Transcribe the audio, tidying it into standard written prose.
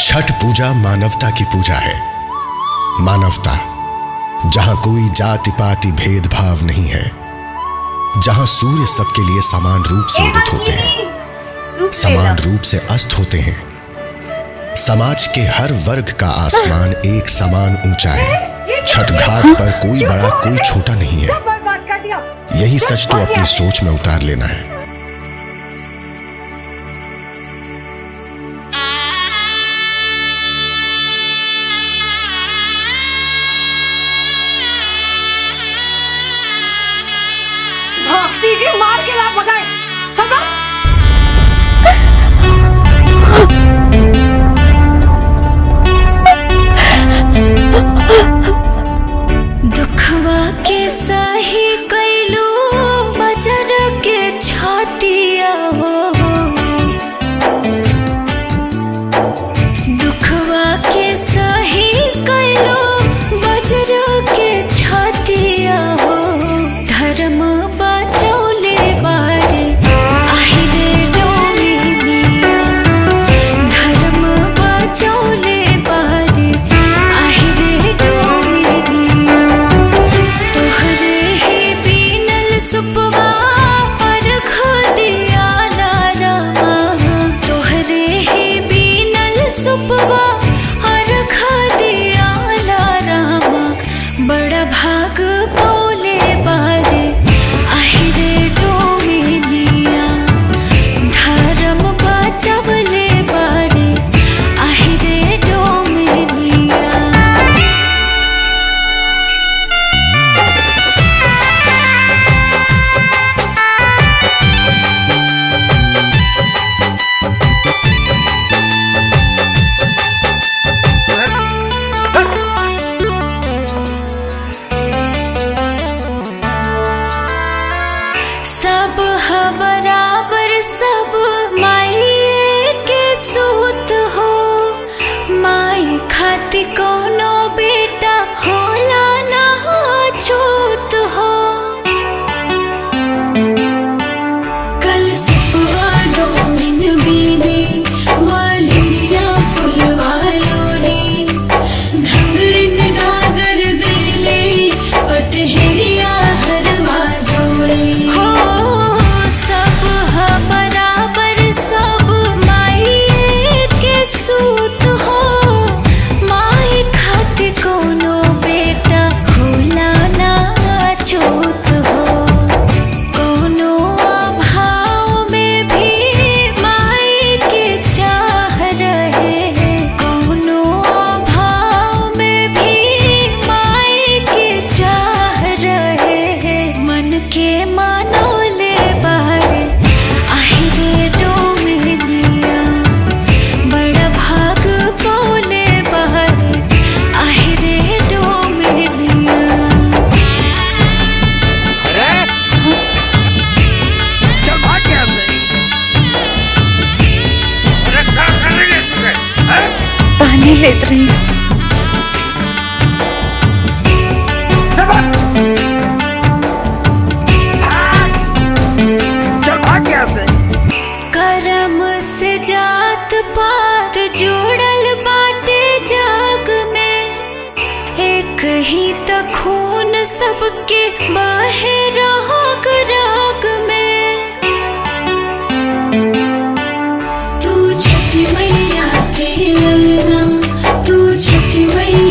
छठ पूजा मानवता की पूजा है। मानवता जहां कोई जाति पाति भेदभाव नहीं है, जहां सूर्य सबके लिए समान रूप से उदित होते हैं, समान रूप से अस्त होते हैं। समाज के हर वर्ग का आसमान एक समान ऊंचा है। छठ घाट पर कोई बड़ा कोई छोटा नहीं है। यही सच तो अपनी सोच में उतार लेना है। के मार के लात भगाए सब। दुखवा के सही कैलू बजर के छातिया हो, दुखवा के सही कैलू बजर के छातिया हो, धर्म बचौले बारे आहिरे डोमिनिया, धर्म बचौले बारे आहिरे डोमिनिया, तोहरे ही बीनल सुपवा अर्घ दिया लारा, तोहरे ही बीनल सुपवा अर्घ दिया लारा, बड़ा भाग पौले बारे आहिरे डोमिनिया, धर्म बचवले बारे आहिरे डोमिनिया। सब ह बराबर सब माई के सूत हो, माई खाती कोनो बेटा होला ना छूत हो। कल सुपवा डोमिन बीने मालिनिया फुलवा लोड़ी, ढंगड़िन डागर देले पटहेरिया हरवा जोड़ी। हो सब ह बराबर सब माई के सूत हो, माई खाती कोनो बेटा होला ना छूत हो, कोनो अभाव में भी माई के चाह रहे, कोनो अभाव में भी माई के चाह रहे, मन के मानौले बारे आहिरे डोमिनिया, बड़ा भाग पौले बारे आहिरे डोमिनिया। चल भाग यहाँ से। अरे क्या कर रही है तुझे? हैं? पानी लेत रही। चल भाग। भाग। चल भाग यहाँ से। करम से जात पात जोड़ल बाटे जाग में, एक ही त खून सबके बहे राग राग में। तू छठी मैया के ललना, तू छठी मैया।